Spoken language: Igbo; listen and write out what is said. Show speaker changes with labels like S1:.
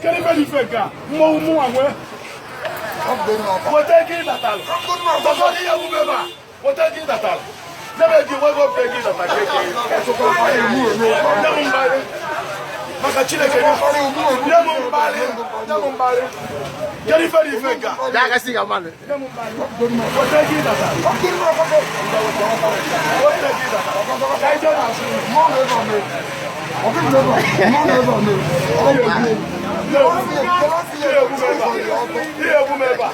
S1: Kedu ife dị ife nke a? Mmọnwụ mụnwa nwee. Weta ego ị natalụ. Tọkọ n'ihe omume ebe a. Weta ego ị natalụ. Nye m ego iwe gị ego ị natara ka eke. Nye m mbalị. Maka Chineke nye m mbalị. Nye m mbalị. Kedu ife dị ife nke a? Nye m mbalị. Weta ego ị natalụ. Weta ego ị natalụ. Ka anyị jee n'azụ ụlọ. Ihe egwu m ebe a.